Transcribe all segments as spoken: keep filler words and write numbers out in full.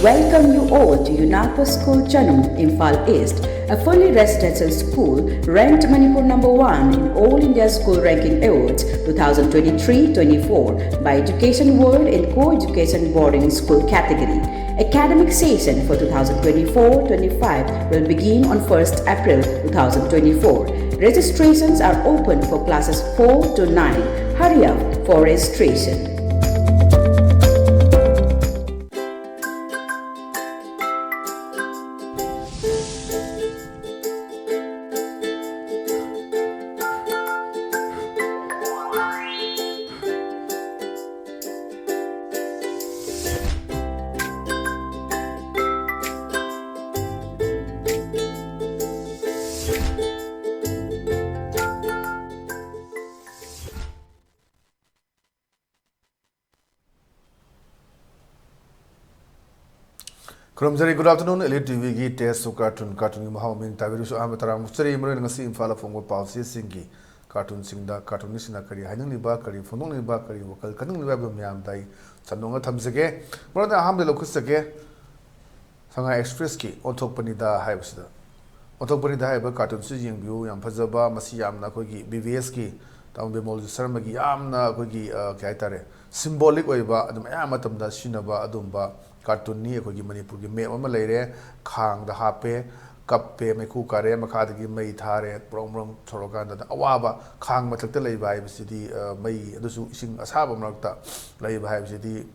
Welcome you all to UNACO School Chanum, Imphal East, a fully residential school ranked Manipur number one in All India School Ranking Awards twenty twenty-three twenty-four by Education World in co-education boarding school category. Academic session for twenty twenty-four twenty-five will begin on first April twenty twenty-four. Registrations are open for classes four to nine. Hurry up for registration. ꯈꯨꯔꯨꯝꯖꯔꯤ꯫ Good afternoon, Elite ꯇꯤꯚꯤꯒꯤ Taste of Cartoon, ꯀꯥꯔꯇꯨꯟꯒꯤ ꯃꯍꯥꯎ ꯃꯤꯡ ꯇꯥꯕꯤꯔꯤꯕꯁꯨ ꯑꯍꯥꯟꯕ ꯇꯔꯥꯃꯨꯛ ꯆꯔꯤ꯫ ꯃꯔꯨꯑꯣꯏꯅ ꯉꯁꯤ ꯏꯝꯐꯥꯜꯗ ꯐꯣꯡꯕ ꯄꯥꯎꯆꯦꯁꯤꯡꯒꯤ ꯀꯥꯔꯇꯨꯟꯁꯤꯡꯗ ꯀꯥꯔꯇꯨꯟꯅꯤꯁꯤꯡꯅ ꯀꯔꯤ ꯍꯥꯏꯅꯤꯡꯂꯤꯕ, ꯀꯔꯤ ꯐꯣꯡꯗꯣꯛꯅꯤꯡꯂꯤꯕ, ꯀꯔꯤ ꯋꯥꯈꯜ ꯈꯟꯅꯤꯡꯂꯤꯕ ꯍꯥꯏꯕꯗꯨ ꯃꯌꯥꯝꯗ ꯑꯩ ꯁꯟꯗꯣꯛꯅ ꯊꯝꯖꯒꯦ꯫ ꯃꯔꯨꯑꯣꯏꯅ ꯑꯍꯥꯟꯕꯗ ꯂꯧꯈꯠꯆꯒꯦ꯫ ꯁꯉꯥꯏ ꯑꯦꯛꯁꯄ꯭ꯔꯦꯁꯀꯤ ꯑꯣꯟꯊꯣꯛꯄꯅꯤꯗ ꯍꯥꯏꯕꯁꯤꯗ, ꯑꯣꯟꯊꯣꯛꯄꯅꯤꯗ ꯍꯥꯏꯔꯤꯕ ꯀꯥꯔꯇꯨꯟꯁꯤ ꯌꯦꯡꯕꯤꯌꯨ꯫ ꯌꯥꯝ ꯐꯖꯕ, ꯃꯁꯤ ꯌꯥꯝꯅ ꯑꯩꯈꯣꯏꯒꯤ ꯕꯤ ꯚꯤ ꯑꯦꯁꯀꯤ ꯇꯥꯃꯣ ꯕꯤꯃꯣꯜ ꯁꯔꯃꯒꯤ ꯌꯥꯝꯅ ꯑꯩꯈꯣꯏꯒꯤ, ꯑ, ꯀꯩ ꯍꯥꯏꯇꯥꯔꯦ, ꯁꯤꯝꯕꯣꯂꯤꯛ ꯑꯣꯏꯕ, ꯑꯗꯨꯝ ꯑꯌꯥꯝꯕ ꯃꯇꯝꯗ ꯁꯤꯖꯤꯟꯅꯕ ꯑꯗꯨꯝꯕ ꯀꯥꯔꯇꯨꯟꯅꯤ꯫ ꯑꯩꯈꯣꯏꯒꯤ ꯃꯅꯤꯄꯨꯔꯒꯤ ꯃꯦꯞ ꯑꯃ ꯂꯩꯔꯦ, ꯈꯥꯡꯗ ꯍꯥꯞꯄꯦ, ꯀꯞꯄꯦ, ꯃꯩꯈꯨ ꯀꯥꯔꯦ, ꯃꯈꯥꯗꯒꯤ ꯃꯩ ꯊꯥꯔꯦ, ꯕ꯭ꯔꯣꯡ ꯕ꯭ꯔꯣꯡ ꯁꯧꯔꯀꯥꯟꯗ ꯑꯋꯥꯕ ꯈꯥꯡ ꯃꯊꯛꯇ ꯂꯩꯕ ꯍꯥꯏꯕꯁꯤꯗꯤ, ꯑ, ꯃꯩ ꯑꯗꯨꯁꯨ ꯏꯁꯤꯡ ꯑꯁꯥꯕ ꯃꯔꯛꯇ ꯂꯩꯕ ꯍꯥꯏꯕꯁꯤꯗꯤ,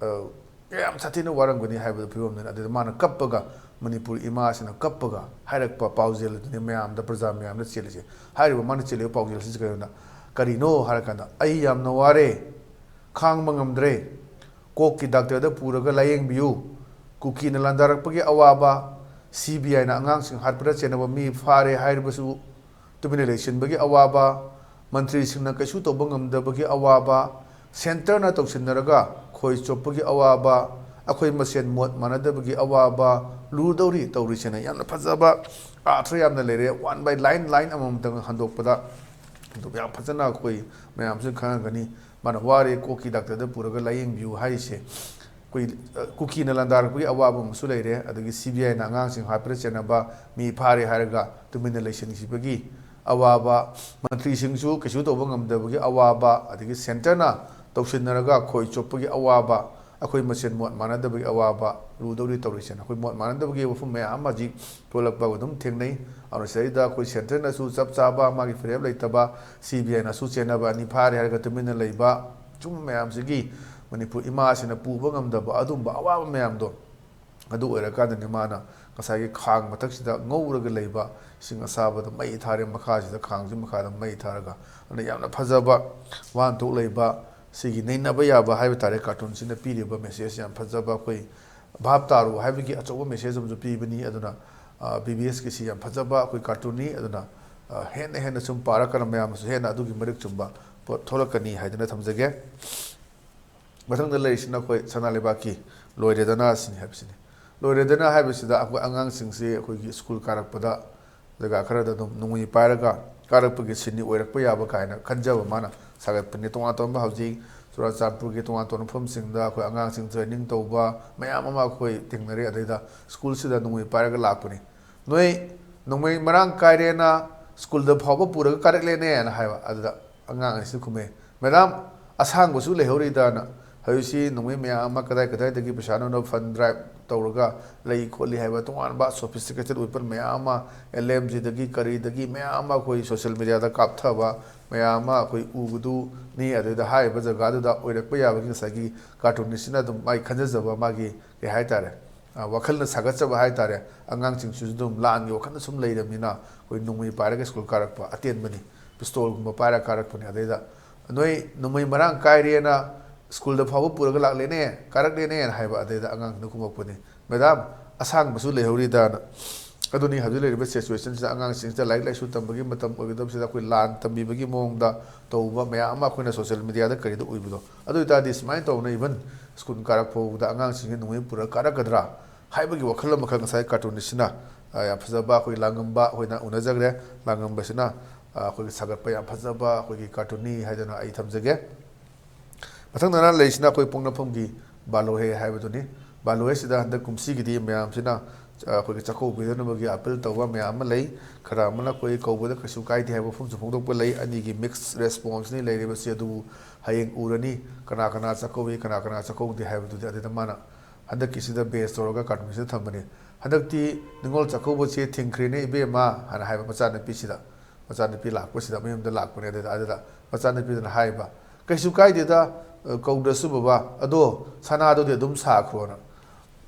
ꯑ, ꯌꯥꯝ ꯁꯥꯊꯤꯅ ꯋꯥꯔꯝꯒꯅꯤ ꯍꯥꯏꯕꯗꯨ ꯐꯤꯕꯝꯗꯨꯅꯤ꯫ ꯑꯗꯨꯗ ꯃꯥꯅ ꯀꯞꯄꯒ, ꯃꯅꯤꯄꯨꯔ ꯏꯃꯥꯁꯤꯅ ꯀꯞꯄꯒ ꯍꯥꯏꯔꯛꯄ ꯄꯥꯎꯖꯦꯜ ꯑꯗꯨꯅꯤ ꯃꯌꯥꯝꯗ, ꯄ꯭ꯔꯖꯥ ꯃꯌꯥꯝꯗ ꯆꯦꯜꯂꯤꯁꯦ꯫ ꯍꯥꯏꯔꯤꯕ ꯃꯥꯅ ꯆꯦꯜꯂꯤꯕ ꯄꯥꯎꯖꯦꯜꯁꯤ ꯀꯔꯤꯅꯣ, ꯀꯔꯤꯅꯣ ꯍꯥꯏꯔꯀꯥꯟꯗ, "ꯑꯩ ꯌꯥꯝꯅ ꯋꯥꯔꯦ, ꯈꯥꯡꯕ ꯉꯝꯗ꯭ꯔꯦ, ꯀꯣꯛꯀꯤ ꯗꯥꯛꯇꯔꯗ ꯄꯨꯔꯒ ꯂꯥꯌꯦꯡꯕꯤꯌꯨ, ꯀꯨꯀꯤꯅ ꯂꯥꯟꯗꯥꯔꯛꯄꯒꯤ ꯑꯋꯥꯕ, ꯁꯤ ꯕꯤ ꯑꯥꯏꯅ ꯑꯉꯥꯡꯁꯤꯡ ꯍꯥꯠꯄꯗ ꯆꯦꯟꯅꯕ ꯃꯤ ꯐꯥꯔꯦ ꯍꯥꯏꯔꯕꯁꯨ ꯇꯨꯃꯤꯟꯅ ꯂꯩꯁꯤꯟꯕꯒꯤ ꯑꯋꯥꯕ, ꯃꯟꯇ꯭ꯔꯤꯁꯤꯡꯅ ꯀꯩꯁꯨ ꯇꯧꯕ ꯉꯝꯗꯕꯒꯤ ꯑꯋꯥꯕ, ꯁꯦꯟꯇꯔꯅ ꯇꯧꯁꯤꯟꯅꯔꯒ ꯈꯣꯏ ꯆꯣꯞꯄꯒꯤ ꯑꯋꯥꯕ, ꯑꯩꯈꯣꯏ ꯃꯁꯦꯟ ꯃꯣꯠ ꯃꯥꯟꯅꯗꯕꯒꯤ ꯑꯋꯥꯕ ꯂꯨꯗꯧꯔꯤ ꯇꯧꯔꯤꯁꯦꯅ ꯌꯥꯝꯅ ꯐꯖꯕ ꯑꯥꯔꯊ ꯌꯥꯝꯅ ꯂꯩꯔꯦ꯫ One by line, line ꯑꯃꯃꯝꯇꯪ ꯍꯟꯗꯣꯛꯄꯗ ꯑꯗꯨ ꯌꯥꯝ ꯐꯖꯅ ꯑꯩꯈꯣꯏ ꯃꯌꯥꯝꯁꯨ ꯈꯪꯉꯝꯒꯅꯤ꯫ ꯃꯥꯅ ꯋꯥꯔꯦ, ꯀꯣꯛꯀꯤ ꯗꯥꯛꯇꯔꯗ ꯄꯨꯔꯒ ꯂꯥꯌꯦꯡꯕꯤꯌꯨ ꯍꯥꯏꯔꯤꯁꯦ꯫ ꯑꯩꯈꯣꯏ, ꯑ, ꯀꯨꯀꯤꯅ ꯂꯥꯟꯗꯥꯔꯛꯄꯒꯤ ꯑꯋꯥꯕ ꯑꯃꯁꯨ ꯂꯩꯔꯦ꯫ ꯑꯗꯒꯤ ꯁꯤ ꯕꯤ ꯑꯥꯏꯅ ꯑꯉꯥꯡꯁꯤꯡ ꯍꯥꯠꯄꯗ ꯆꯦꯟꯅꯕ, ꯃꯤ ꯐꯥꯔꯦ ꯍꯥꯏꯔꯒ ꯇꯨꯃꯤꯟꯅ ꯂꯩꯁꯤꯟꯈꯤꯕꯒꯤ ꯑꯋꯥꯕ, ꯃꯟꯇ꯭ꯔꯤꯁꯤꯡꯁꯨ ꯀꯩꯁꯨ ꯇꯧꯕ ꯉꯝꯗꯕꯒꯤ ꯑꯋꯥꯕ, ꯑꯗꯒꯤ ꯁꯦꯟꯇꯔꯅ ꯇꯧꯁꯤꯟꯅꯔꯒ ꯈꯣꯏ ꯆꯣꯞꯄꯒꯤ ꯑꯋꯥꯕ, ꯑꯩꯈꯣꯏ ꯃꯁꯦꯟ ꯃꯣꯠ ꯃꯥꯟꯅꯗꯕꯒꯤ ꯑꯋꯥꯕ, ꯂꯨꯗꯧꯔꯤ ꯇꯧꯔꯤꯁꯦ꯫ ꯑꯩꯈꯣꯏ ꯃꯣꯠ ꯃꯥꯟꯅꯗꯕꯒꯤ ꯋꯥꯐꯝ ꯃꯌꯥꯝ ꯑꯃ ꯍꯧꯖꯤꯛ ꯊꯣꯛꯂꯛꯄ ꯑꯗꯨꯝ ꯊꯦꯡꯅꯩ꯫ ꯑꯗꯨꯅ ꯁꯤꯗꯩꯗ ꯑꯩꯈꯣꯏ ꯁꯦꯟꯇꯔꯅꯁꯨ ꯆꯞ ꯆꯥꯕ ꯃꯥꯒꯤ ꯐꯤꯔꯦꯞ ꯂꯩꯇꯕ, ꯁꯤ ꯕꯤ ꯑꯥꯏꯅꯁꯨ ꯆꯦꯟꯅꯕ, ꯑꯅꯤ ꯐꯥꯔꯦ ꯍꯥꯏꯔꯒ ꯇꯨꯃꯤꯟꯅ ꯂꯩꯕ, ꯁꯨꯝꯕ ꯃꯌꯥꯝꯁꯤꯒꯤ ꯃꯅꯤꯄꯨꯔ ꯏꯃꯥꯁꯤꯅ ꯄꯨꯕ ꯉꯝꯗꯕ ꯑꯗꯨꯝꯕ ꯑꯋꯥꯕ ꯃꯌꯥꯝꯗꯣ, ꯑꯗꯨ ꯑꯣꯏꯔꯀꯥꯟꯗꯅꯤ ꯃꯥꯅ ꯉꯁꯥꯏꯒꯤ ꯈꯥꯡ ꯃꯊꯛꯁꯤꯗ ꯉꯧꯔꯒ ꯂꯩꯕ ꯏꯁꯤꯡ ꯑꯁꯥꯕꯗ ꯃꯩ ꯊꯥꯔꯦ, ꯃꯈꯥꯁꯤꯗ ꯈꯥꯡꯁꯤ ꯃꯈꯥꯗ ꯃꯩ ꯊꯥꯔꯒ, ꯑꯗꯨꯅ ꯌꯥꯝꯅ ꯐꯖꯕ ꯋꯥꯍꯟꯊꯣꯛ ꯂꯩꯕ, ꯁꯤꯒꯤ ꯅꯩꯅꯕ ꯌꯥꯕ ꯍꯥꯏꯕ ꯇꯥꯔꯦ꯫ ꯀꯥꯔꯇꯨꯟꯁꯤꯅ ꯄꯤꯔꯤꯕ ꯃꯦꯁꯦꯖ ꯌꯥꯝ ꯐꯖꯕ, ꯑꯩꯈꯣꯏ ꯚꯥꯞ ꯇꯥꯔꯣ ꯍꯥꯏꯕꯒꯤ ꯑꯆꯧꯕ ꯃꯦꯁꯦꯖ ꯑꯃꯁꯨ ꯄꯤꯕꯅꯤ꯫ ꯑꯗꯨꯅ ꯕꯤ ꯕꯤ ꯑꯦꯁꯀꯤꯁꯤ ꯌꯥꯝ ꯐꯖꯕ ꯑꯩꯈꯣꯏ ꯀꯥꯔꯇꯨꯟꯅꯤ꯫ ꯑꯗꯨꯅ ꯑ, ꯍꯦꯟꯅ ꯍꯦꯟꯅ ꯁꯨꯝ ꯄꯥꯔꯀꯥꯟꯗ ꯃꯌꯥꯝꯅꯁꯨ ꯍꯦꯟꯅ ꯑꯗꯨꯒꯤ ꯃꯔꯤꯛ ꯆꯨꯝꯕ ꯄꯣꯠ ꯊꯣꯛꯂꯛꯀꯅꯤ ꯍꯥꯏꯗꯨꯅ ꯊꯝꯖꯒꯦ꯫ ꯃꯊꯪꯗ ꯂꯩꯔꯤꯁꯤꯅ ꯑꯩꯈꯣꯏ ꯁꯅꯥ ꯂꯩꯕꯥꯛꯀꯤ ꯂꯣꯏꯔꯦꯗꯅ ꯁꯤꯅꯤ ꯍꯥꯏꯕꯁꯤꯅꯤ꯫ ꯂꯣꯏꯔꯦꯗꯅ ꯍꯥꯏꯕꯁꯤꯗ ꯑꯩꯈꯣꯏ ꯑꯉꯥꯡꯁꯤꯡꯁꯤ ꯑꯩꯈꯣꯏꯒꯤ ꯁ꯭ꯀꯨꯜ ꯀꯥꯔꯛꯄꯗ ꯖꯒꯥ ꯈꯔꯗ ꯑꯗꯨꯝ ꯅꯣꯡꯃꯩ ꯄꯥꯏꯔꯒ ꯀꯥꯔꯛꯄꯒꯤ ꯁꯤꯟꯅꯤ ꯑꯣꯏꯔꯛꯄ ꯌꯥꯕ ꯀꯥꯏꯅ ꯈꯟꯖꯕ ꯃꯥꯅ ꯁꯥꯒꯠꯄꯅꯤ꯫ ꯇꯣꯉꯥꯟ ꯇꯣꯉꯥꯟꯕ ꯍꯧꯖꯤꯛ ꯆꯨꯔꯥꯆꯥꯟꯄꯨꯔꯒꯤ ꯇꯣꯉꯥꯟ ꯇꯣꯉꯥꯟꯕ ꯃꯐꯝꯁꯤꯡꯗ ꯑꯩꯈꯣꯏ ꯑꯉꯥꯡꯁꯤꯡ ꯇ꯭ꯔꯦꯅꯤꯡ ꯇꯧꯕ ꯃꯌꯥꯝ ꯑꯃ ꯑꯩꯈꯣꯏ ꯊꯦꯡꯅꯔꯤ꯫ ꯑꯗꯩꯗ ꯁ꯭ꯀꯨꯜꯁꯤꯗ ꯅꯣꯡꯃꯩ ꯄꯥꯏꯔꯒ ꯂꯥꯛꯄꯅꯤ꯫ "ꯅꯣꯏ ꯅꯣꯡꯃꯩ ꯃꯔꯥꯡ ꯀꯥꯏꯔꯦꯅ ꯁ꯭ꯀꯨꯜꯗ ꯐꯥꯎꯕ ꯄꯨꯔꯒ ꯀꯥꯔꯛꯂꯦꯅꯦꯅ" ꯍꯥꯏꯕ꯫ ꯑꯗꯨꯗ ꯑꯉꯥꯡ ꯑꯁꯤꯅ ꯈꯨꯝꯃꯦ, "ꯃꯦꯗꯥꯝ, ꯑꯁꯥꯡꯕꯁꯨ ꯂꯩꯍꯧꯔꯤꯗꯅ, ꯍꯧꯖꯤꯛꯁꯤ ꯅꯣꯡꯃꯩ ꯃꯌꯥꯝ ꯑꯃ ꯀꯗꯥꯏ ꯀꯗꯥꯏꯗꯒꯤ ꯄꯩꯁꯥꯅꯣꯅ ꯐꯟ ꯗ꯭ꯔꯥꯏꯕ ꯇꯧꯔꯒ ꯂꯩ ꯈꯣꯠꯂꯤ ꯍꯥꯏꯕ ꯇꯣꯉꯥꯟꯕ ꯁꯣꯐꯤꯁꯇꯤꯀꯦꯇꯦꯠ ꯋꯦꯄꯟ ꯃꯌꯥꯝ ꯑꯃ, ꯑꯦꯜ ꯑꯦꯝ ꯖꯤꯗꯒꯤ ꯀꯔꯤꯗꯒꯤ ꯃꯌꯥꯝ ꯑꯃ ꯑꯩꯈꯣꯏ ꯁꯣꯁꯤꯌꯦꯜ ꯃꯦꯗꯤꯌꯥꯗ ꯀꯥꯞꯊꯕ ꯃꯌꯥꯝ ꯑꯃ ꯑꯩꯈꯣꯏ ꯎꯕꯗꯨꯅꯤ꯫ ꯑꯗꯨꯗ ꯍꯥꯏꯔꯤꯕ ꯖꯒꯥꯗꯨꯗ ꯑꯣꯏꯔꯛꯄ ꯌꯥꯕꯒꯤ ꯉꯁꯥꯏꯒꯤ ꯀꯥꯔꯇꯨꯟꯅꯤꯁꯁꯤꯅ ꯑꯗꯨꯝ ꯃꯥꯒꯤ ꯈꯟꯖꯖꯕ, ꯃꯥꯒꯤ ꯀꯩ ꯍꯥꯏꯇꯥꯔꯦ, ꯑ, ꯋꯥꯈꯜꯅ ꯁꯥꯒꯠꯆꯕ ꯍꯥꯏꯇꯥꯔꯦ, ꯑꯉꯥꯡꯁꯤꯡꯁꯤꯁꯨ ꯑꯗꯨꯝ ꯂꯥꯟꯒꯤ ꯋꯥꯈꯜꯗ ꯁꯨꯝ ꯂꯩꯔꯕꯅꯤꯅ ꯑꯩꯈꯣꯏ ꯅꯣꯡꯃꯩ ꯄꯥꯏꯔꯒ ꯁ꯭ꯀꯨꯜ ꯀꯥꯔꯛꯄ ꯑꯇꯦꯟꯕꯅꯤ, ꯄꯤꯁꯇꯣꯜꯒꯨꯝꯕ ꯄꯥꯏꯔꯒ ꯀꯥꯔꯛꯄꯅꯤ꯫ ꯑꯗꯩꯗ "ꯅꯣꯏ ꯅꯣꯡꯃꯩ ꯃꯔꯥꯡ ꯀꯥꯏꯔꯦꯅ ꯁ꯭ꯀꯨꯜꯗ ꯐꯥꯎꯕ ꯄꯨꯔꯒ ꯂꯥꯛꯂꯦꯅꯦ, ꯀꯥꯔꯛꯂꯦꯅꯦꯅ" ꯍꯥꯏꯕ꯫ ꯑꯗꯩꯗ ꯑꯉꯥꯡꯗꯨꯅ ꯈꯨꯝꯃꯛꯄꯅꯤ, "ꯃꯦꯗꯥꯝ, ꯑꯁꯥꯡꯕꯁꯨ ꯂꯩꯍꯧꯔꯤꯗꯅ"꯫ ꯑꯗꯨꯅꯤ ꯍꯧꯖꯤꯛ ꯂꯩꯔꯤꯕ ꯁꯤꯆꯨꯋꯦꯁꯟꯁꯤꯗ ꯑꯉꯥꯡꯁꯤꯡꯁꯤꯗ ꯂꯥꯏꯔꯤꯛ ꯂꯥꯏꯁꯨ ꯇꯝꯕꯒꯤ ꯃꯇꯝ ꯑꯣꯏꯒꯗꯕꯁꯤꯗ ꯑꯩꯈꯣꯏ ꯂꯥꯟ ꯇꯝꯕꯤꯕꯒꯤ ꯃꯑꯣꯡꯗ ꯇꯧꯕ ꯃꯌꯥꯝ ꯑꯃ ꯑꯩꯈꯣꯏꯅ ꯁꯣꯁꯤꯌꯦꯜ ꯃꯦꯗꯤꯌꯥꯗ ꯀꯔꯤꯗ ꯎꯏꯕꯗꯣ꯫ ꯑꯗꯨ ꯑꯣꯏꯇꯥꯔꯗꯤ ꯁꯨꯃꯥꯏꯅ ꯇꯧꯅ ꯏꯚꯟ ꯁ꯭ꯀꯨꯜ ꯀꯥꯔꯛ ꯐꯥꯎꯕꯗ ꯑꯉꯥꯡꯁꯤꯡꯁꯤ ꯅꯣꯡꯃꯩ ꯄꯨꯔꯒ ꯀꯥꯔꯛꯀꯗ꯭ꯔꯥ ꯍꯥꯏꯕꯒꯤ ꯋꯥꯈꯜ ꯑꯃꯈꯛ ꯉꯁꯥꯏ ꯀꯥꯔꯇꯨꯟꯅꯤꯁꯁꯤꯅ, ꯑ, ꯌꯥꯝ ꯐꯖꯕ ꯑꯩꯈꯣꯏ ꯂꯥꯡꯉꯝꯕ ꯑꯩꯈꯣꯏꯅ ꯎꯅꯖꯈ꯭ꯔꯦ꯫ ꯂꯥꯡꯉꯝꯕꯁꯤꯅ, ꯑ, ꯑꯩꯈꯣꯏꯒꯤ ꯁꯥꯒꯠꯄ ꯌꯥꯝ ꯐꯖꯕ ꯑꯩꯈꯣꯏꯒꯤ ꯀꯥꯔꯇꯨꯟꯅꯤ ꯍꯥꯏꯗꯅ ꯑꯩ ꯊꯝꯖꯒꯦ꯫ ꯃꯊꯪꯗꯅ ꯂꯩꯔꯤꯁꯤꯅ ꯑꯩꯈꯣꯏ ꯄꯣꯛꯅꯐꯝꯒꯤ ꯕꯥꯂꯣꯍꯦ ꯍꯥꯏꯕꯗꯨꯅꯤ꯫ ꯕꯥꯂꯣꯍꯦꯁꯤꯗ ꯍꯟꯗꯛ ꯀꯨꯝꯁꯤꯒꯤꯗꯤ ꯃꯌꯥꯝꯁꯤꯅ, ꯑ, ꯑꯩꯈꯣꯏꯒꯤ ꯆꯥꯛꯀꯧꯕ ꯄꯤꯗꯅꯕꯒꯤ ꯑꯥꯄꯤꯜ ꯇꯧꯕ ꯃꯌꯥꯝ ꯑꯃ ꯂꯩ꯫ ꯈꯔ ꯑꯃꯅ ꯑꯩꯈꯣꯏ ꯀꯧꯕꯗ ꯀꯩꯁꯨ ꯀꯥꯏꯗꯦ ꯍꯥꯏꯕ ꯋꯥꯐꯝꯁꯨ ꯐꯣꯡꯗꯣꯛꯄ ꯂꯩ꯫ ꯑꯅꯤꯒꯤ ꯃꯤꯛꯁ ꯔꯦꯁꯄꯣꯟꯁꯅꯤ ꯂꯩꯔꯤꯕꯁꯤ꯫ ꯑꯗꯨꯕꯨ ꯍꯌꯦꯡ ꯎꯔꯅꯤ ꯀꯅꯥ ꯀꯅꯥ ꯆꯥꯛꯀꯧꯏ, ꯀꯅꯥ ꯀꯅꯥ ꯆꯥꯛꯀꯧꯗꯦ ꯍꯥꯏꯕꯗꯨꯗꯤ꯫ ꯑꯗꯨꯗ ꯃꯥꯅ ꯍꯟꯗꯛꯀꯤꯁꯤꯗ ꯕꯦꯁ ꯇꯧꯔꯒ ꯀꯥꯔꯇꯨꯟꯁꯤꯗ ꯊꯝꯕꯅꯤ꯫ ꯍꯟꯗꯛꯇꯤ ꯅꯤꯉꯣꯜ ꯆꯥꯛꯀꯧꯕꯁꯦ ꯊꯤꯡꯈ꯭ꯔꯦꯅꯦ ꯏꯕꯦꯝꯃ ꯍꯥꯏꯅ ꯍꯥꯏꯕ ꯃꯆꯥꯅꯨꯄꯤꯁꯤꯗ꯫ ꯃꯆꯥꯅꯨꯄꯤ ꯂꯥꯛꯄꯁꯤꯗ, ꯃꯌꯨꯝꯗ ꯂꯥꯛꯄꯅꯦ꯫ ꯑꯗꯨꯗ, ꯑꯗꯨꯗ ꯃꯆꯥꯅꯨꯄꯤꯗꯨꯅ ꯍꯥꯏꯕ, "ꯀꯩꯁꯨ ꯀꯥꯏꯗꯦꯗ, ꯑ, ꯀꯧꯗ꯭ꯔꯁꯨ ꯕꯕꯥ, ꯑꯗꯣ ꯁꯅꯥꯗꯨꯗꯤ ꯑꯗꯨꯝ ꯁꯥꯈ꯭ꯔꯣꯅ"꯫